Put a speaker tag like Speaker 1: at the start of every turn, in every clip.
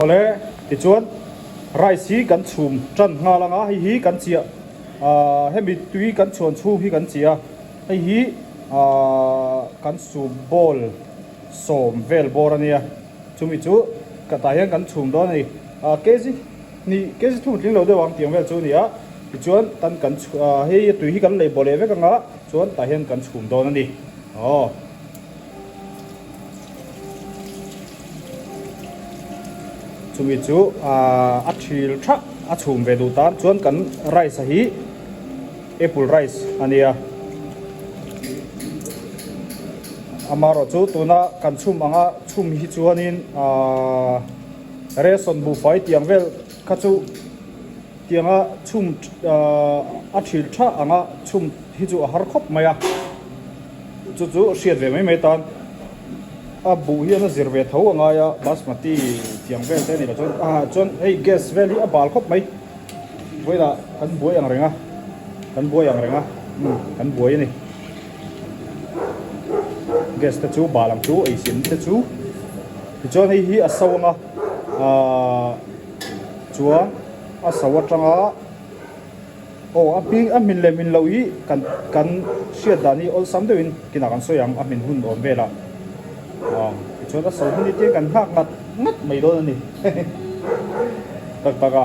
Speaker 1: Awle, tichuan rice hi kan chhum tan nghal anga hei hi kan chiah ahh hemi tui kan chhuan chhung hi kan chiah a, hei hi ahh kan soup bowl sawm vel bawr a nia, chumi chu ka tah hian kan chhum dawn a ni, ahh kg hnih kg thum tling lo deuh ang tiang vel chu a ni a, tichuan tan kan ahh hei tui hi kan lei bawh leh vek anga chuan tah hian kan chhum dawn a ni, aw. Chumi chu a thil thak a chhum ve duh tan chuan kan rice a hi apple rice a nia. Amaherawh chu tuna kan chhum anga chhum hi chuanin ahh ration buhfai tiang vel kha chu tianga chhum ahh a thil thak anga chhum hi chu a har khawp mai a. Chu chu hriat ve mai mai tan a buh hian a zir ve tho a ngai a, basmati tiang vel te a ni lo chuan ah chuan hei gas vel hi a bal khawp mai, vawilah kan buai ang reng a, kan buai ang reng a umm kan buai a ni, gas te chu bal ang chu ei sim te chu tichuan hei hi a so ang a ahh chuan a so atanga. Aw a hming a hmin leh hmin loh hi kan kan hriat dan hi awlsam deuhin kinah kan sawi ang a hmin hun awm velah aw tichuan a sawi hun hi tia kan nghak ngat ngat mai dawn a ni tak tak a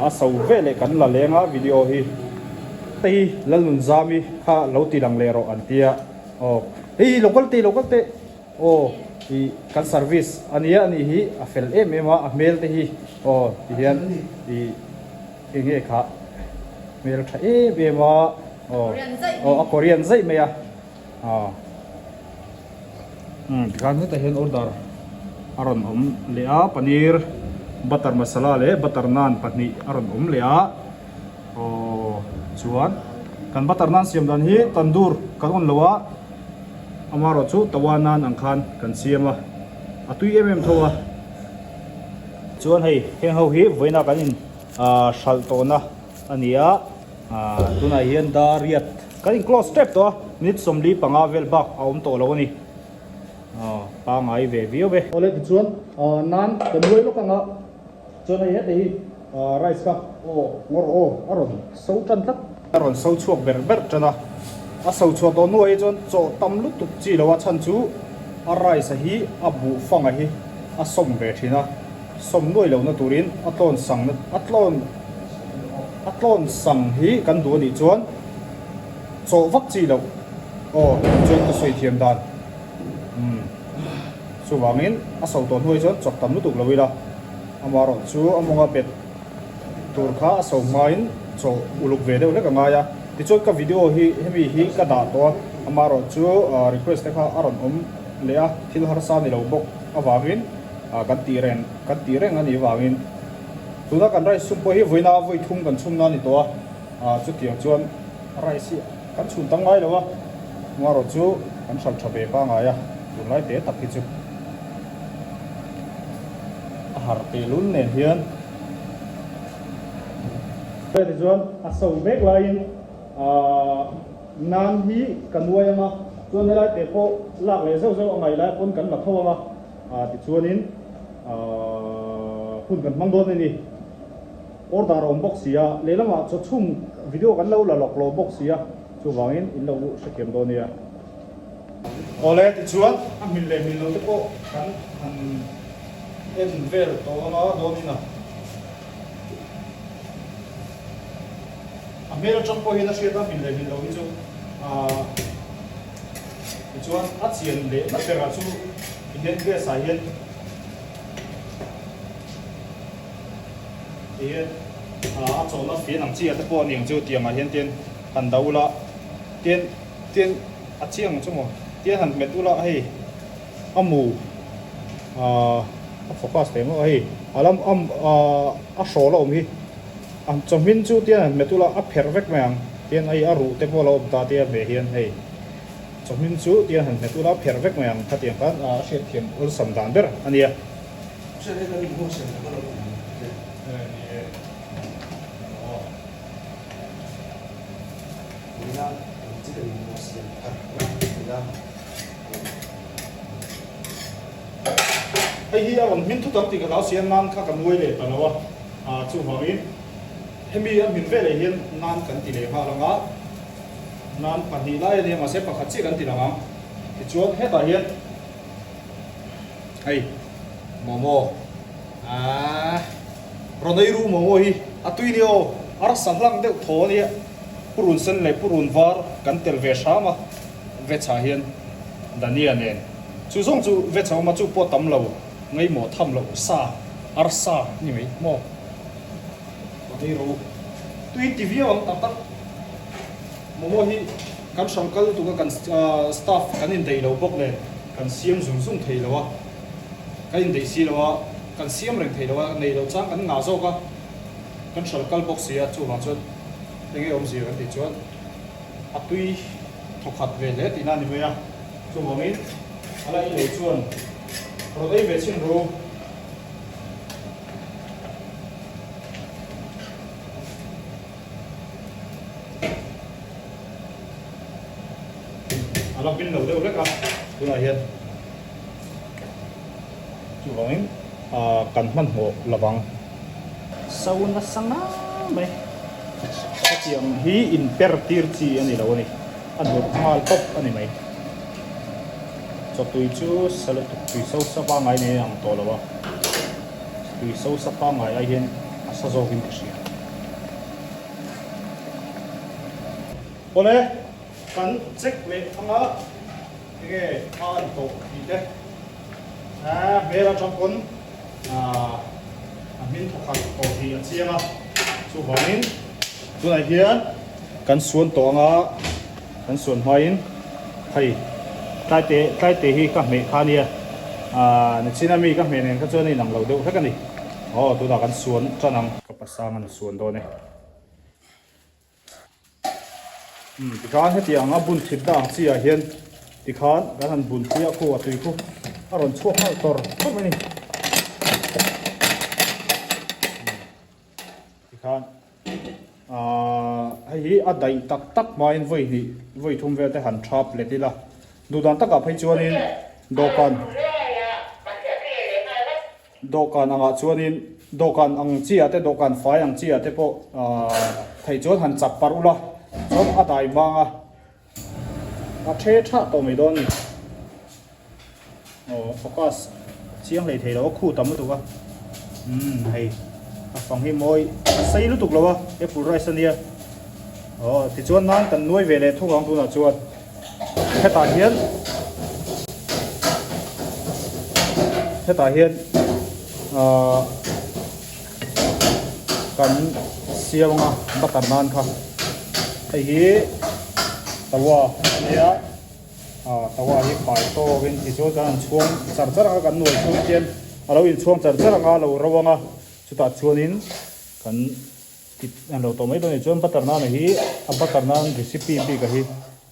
Speaker 1: a so veleh kan la leng a video hi hei Lalnunzami kha lo ti lang leh rawh an tia aw hei lo kal teh lo kal teh aw ih kan service a nia a nih hi a fel em em a a hmel te hi aw tihian ih. Enge kha hmel tha em em a aw aw a Korean zaih mai a aw umm tikhan hetah hian order a rawn awm leh a paneer butter masala leh butter naan pahnih a rawn awm leh a aw chuan kan butter naan siam dan hi tandoor kan on lo a amaherawh chu tawa naan ang khan kan siam a a tui em em tho a chuan hei heng ho hi vawiina kan in. Ahh hralh tawhna a ni a, ahh tunah hian dariat kan in close tep tawh a, minute 45 vel bak a awm tawh lo a ni, aw pangai ve viau e. Awle tichuan ahh nan kan nuai lawk ang a, chuan hei heti hi ahh rice kha aw ngawr aw a rawn so tan tlat. A rawn so chhuak ber ber tan a, a so chhuah tawh hnuah hi chuan chaw tam lutuk chi lo a chhan chu a rice a hi a buh fang a hi a sawm ve thin a. Sawm nuai lohna turin a tlawn sang a tlawn a tlawn sang hi kan duh a nih chuan chawh vak chi loh aw chuan ka sawi thiam dan umm chuvangin a so tawh hnuai chuan chawk tam lutuk lo ila amaherawh chu a mawnga bet tur kha a so hmain chawh uluk ve deuh hlek a ngai a tichuan ka video hi hemi hi ka dah tawh a amaherawh chu request te kha a rawn awm leh a thil harsa ni lo bawk avangin. ah kan tih reng kan tih reng a nih vangin tuna kan rice chhum pawh hi vawiina vawi thum kan chhum na a ni tawh a ah chutiang chuan rice hi kan chhun tam ngai lo a amaherawh chu kan hral tha ve pangai a tunlai te tak hi chu a har tehlul nen hian tichuan a so mek laiin ah nan hi ka nuai ang a chuan helai te pawh lak leh zeuh zeuh a ngaih lai pawn kan la tho ang a. Ah tichuanin ah hun kan hmang dawn a ni. Order a awm bawk si a, lehlamah chaw chhum video kan lo la lawk lo bawk si a, chuvangin in lo hrethiam dawn nia. Awle tichuan a hmin leh hmin lo te pawh kan han en vel tawh anga dawnin a. A hmel atang pawh hian a hriat a hmin leh hmin lo hi chu ah. Tichuan a chian leh na berah chu tihian gas ah hian tihian a chawlhna fian ang chi ah te pawh a ni ang chu tiang ah hian tian han dah ula tian tian a chiang ang chu maw tian han hmet ula hei a mu ah a focus thei maw hei a lam a hrawl a awm hi a chawhmin chu tian han hmet ula a pherh vek mai ang tian hei a ruh te pawh a lo awm ta tia hmeh hian hei. Chawhmin chu tiang han hmet ula pherh vek mai ang khatiang khan a hriatthiam awlsam dan ber a nia.
Speaker 2: Hriat hi kan inhmuh siam tak a lo ti ang che.
Speaker 1: E ni e. Aw.
Speaker 2: Nina ang chi kan inhmuh siam thar rat ila.
Speaker 1: Hei hi a rawn hmin thut ang tih ka hlau si a, nan kha ka nuai leh ta lo a, ah chuvangin hemi a hmin veleh hian nan kan ti leh nghal ang a, nan pahnih lai a nia mahse pakhat chiah kan ti lang ang. Tichuan hetah hian hei momo ah rawn ei ru momo hi a tui nia aw, arsa hlang deuh thaw a nia, purun sen leh purun var kan tel ve hram a veg ah hian dhania nen. Chu zawng chu veg a awm a, chu pawh tam lo ngaihmawh tham loh sa, arsa ni mai maw? Pathei ro tui ti viau ang tak tak. Momo hi kan hrang kal lutuk a, kan staff kan indaih lo bawk nen kan siam zung zung thei lo a, kan indaih si lo a, kan siam reng thei lo a, nei lo chang kan ngah zawk a, kan hrang kal bawk si a, chuvang chuan enge awmzia kan tih chuan a tui thawkhat ve hle tihna a ni mai a. Chuvangin a la ei lo chuan rawn ei ve chhin ru. A la bin lo deuh hlek a tunah hian. Chuvangin kan hmanhmawh lovang. So nasa nga mai. Hetiang hi inper tir chi a ni lo a ni. A dur nghal tawp a ni mai. Chawtui chu sa lutuk tui so sa pangngai nei ang tawh lo a, tui so sa pangngai ai hian a sa zawkin ka hria. Awle, kan check leh anga enge a an tawh tih te hmel atang pawn a hmin thawkhat tawh tih a chiang a, chuvangin tunah hian kan suan tawh anga kan suan hmain hei tlaite tlaite hi ka hmeh kha ania ahh nichin ami ka hmeh nen kha chuan a inang lo deuh hlek a ni aw tunah kan suan tan ang. Ka pasang an suan dawn e. Umm tikhan hetiang a bun thit na ang chi ah hian tikhan kan han bun thliah khu a tui khu a rawn chhuak nghal tawr tawr mai a ni. Tikhan ahh hei hi a daih tak tak hmain vawi hnih vawi thum vel te han thap let ila duh dan takah phei chuanin dawhkan Dawhkan angah chuanin dawhkan ang chiah te dawhkan fai ang chiah te pawh theih chuan han chak parh ula chuan a dai hmang a, a the tha tawh mai dawn a ni. Aw focus chiang hlei thei lo a khu tam lutuk a, umm hei a fang hi mawi a sei lutuk lo a apple rice a nia. Aw tichuan nan kan nuai ve leh thung ang tunah chuan. Hetah hian hetah hian ahh kan siam anga butter nan kha hei hi tawa a nia ah tawa hi fai tawkin tichuan kan han chhuang char char anga kan nuai chhung hian a lo inchhuang char char anga a lo ro anga chutah chuanin kan Tip en lo tawh mai dawn ni chuan butter naan hi a butter naan recipe bik a hi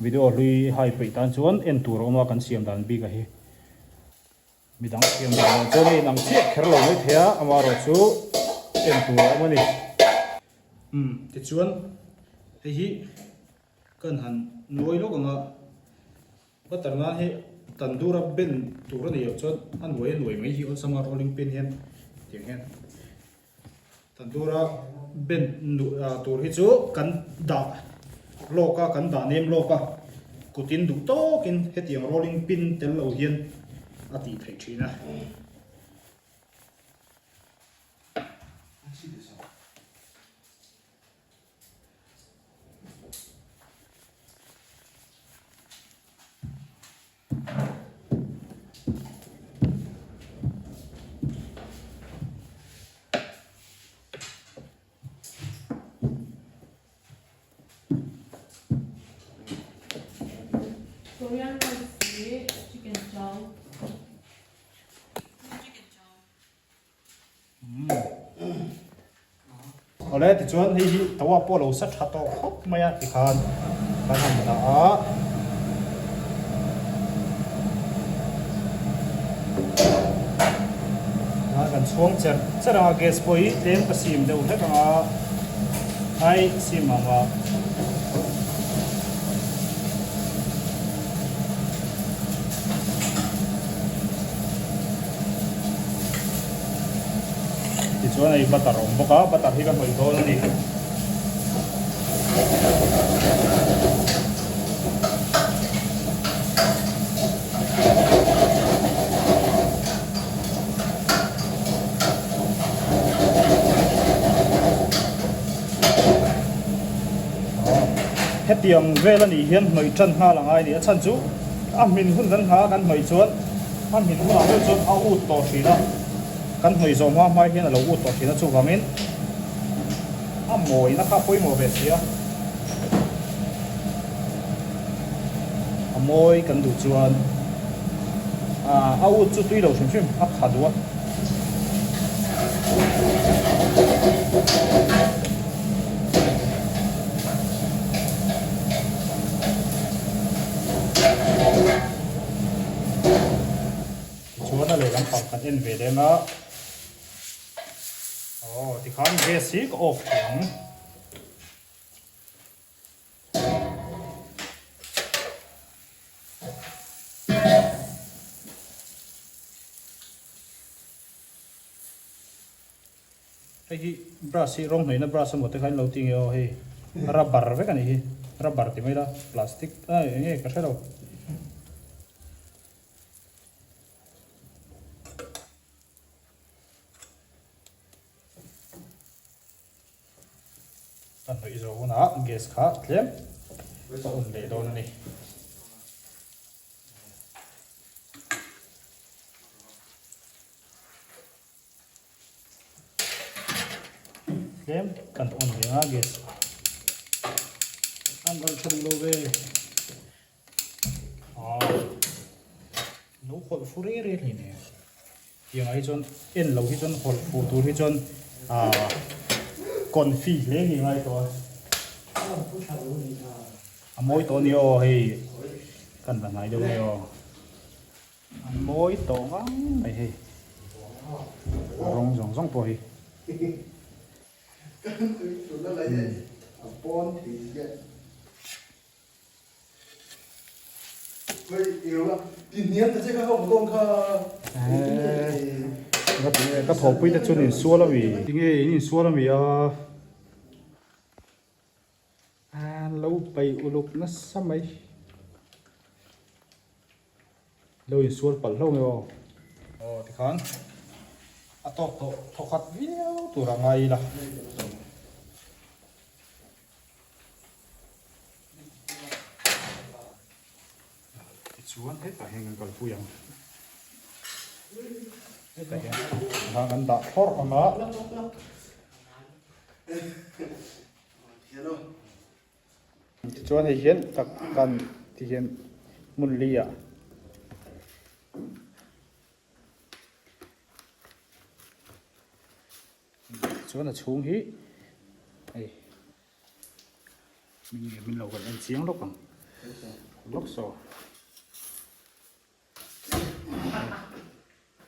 Speaker 1: video hlui hai peih tan chuan en tur a awm a kan siam dan bik a hi midang siam dan lo chuan a inang chiah kher lo mai thei a amaherawhchu en tur a awm a ni. Umm tichuan hei hi kan han nuai lawk ang a butter naan hi tandoor a ben tur a ni loh chuan a nuai a nuai mai hi awlsam a rolling pin hian tiang hian. Tandoor-a ben tur hi chu kan dah lawk a, kan dah nem lawk a, kutin duh tawkin hetiang rolling pin tel lo hian a tih theih thin a.
Speaker 3: Korean rice hi chicken chow. Chicken chow.
Speaker 1: Awle tichuan hei hi tawa pawh a lo sa tha tawh khawp mai a tikhan kan han dah a. A kan chhuang cher cher ang a gas pawh hi tlem ka sim deuh hlek ang a ai sim ang a. Tichuan hei butter a awm bawk a, butter hi ka hnawih dawn a ni. Hetiang vel a nih hian hnawih tan nghal a ngai a ni. A chhan chu a hmin hun kan nghah a kan hnawih chuan a hmin hunah meuh chuan a ut tawh thin a, kan hnawih zawh hma hma hian a lo ut tawh thin a, chuvangin a mawina kha a pawimawh ve si a. A mawi kan duh chuan a ut chu tui lo hrim hrim a kha duh a. Tichuan a lehlam pang kan en ve leng a, aw tikhan gas hi ka off thei ang. Hei hi brush hi rawng hnawihna brush emaw te kha in lo ti nge aw hei rubber vek a nih hi rubber ti mai ila plastic a eng nge ka hre lo. Ka hnawih zawh hunah gas kha tlem ka on leh dawn a ni. Tlem kan on leh a gas an rawn tha duh lo ve. Lo hawlh fu rei rei hle nia. Tiangah hi chuan en lo hi chuan hawlh fu tur hi chuan ahh confi hle hi ngai tawh a. A mawi tawh a ni aw hei kan la hnai deuh nge aw. A mawi tawh ngang mai hei. A rawng zawng zawng pawh hi. Ka thawhpui te chuan insual a mi. Tinge in insual a mi a? An lo paih uluk nasa mai. Lo insual palh hlauh nge aw. Aw tikhan a tawk tawh thawkhat viau tur a ngai ila. Tichuan hetah hian kan kalpui ang. Hetah hian ah kan dah thlawrh ang a. Tichuan hei hian tak kan ti hian hmun li ah. Chuan a chhung hi hei min nge min lo kan en chiang lawk ang lawk saw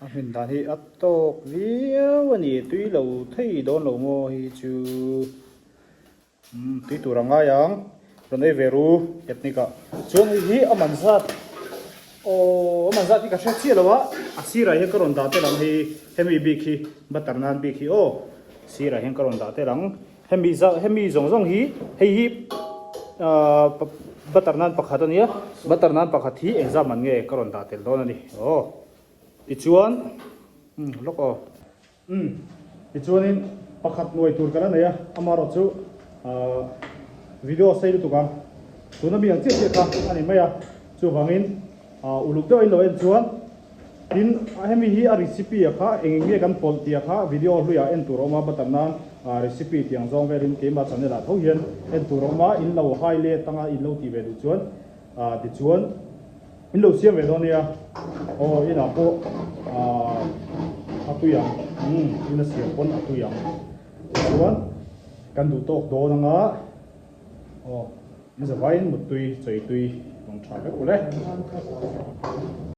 Speaker 1: a hmin dan hi a tawk viau a ni tui lo thei dawn lo maw hi chu tui tur a ngai ang rawn ei ve ru ethnic ah chuan hei hi a man zat aw a man zat hi ka hre chiah lo a a sirah hian ka rawn dah tel ang hei hemi bik hi butter nan bik hi aw sirah hian ka rawn dah tel ang hemi za hemi zawng zawng hi hei hi ahh butter nan pakhat a nia butter nan pakhat hi engzat man nge ka rawn dah tel dawn a ni aw tichuan lawk aw. Umm, tichuanin pakhat nuai tur ka la nei a, amaherawh chu ahh video a sei lutuk ang, tuna mi ang chiah chiah kha a ni mai a, chuvangin ahh uluk deuh a in lo en chuan tin hemi hi a recipe a kha eng eng nge kan pawlh tih a kha video hluiah en tur a awm a, butter nan ahh recipe tih ang zawng velin keimah channel ah tho hian en tur a awm a, in lo hai let anga in lo tih ve duh chuan ahh tichuan. In lo siam ve dawn nia. Aw inah pawh aah a tui ang. Umm in a siam pawn a tui ang. Tichuan kan duh tawk dawn anga aw in zavaiin muttui chawi tui rawn tha vek ule.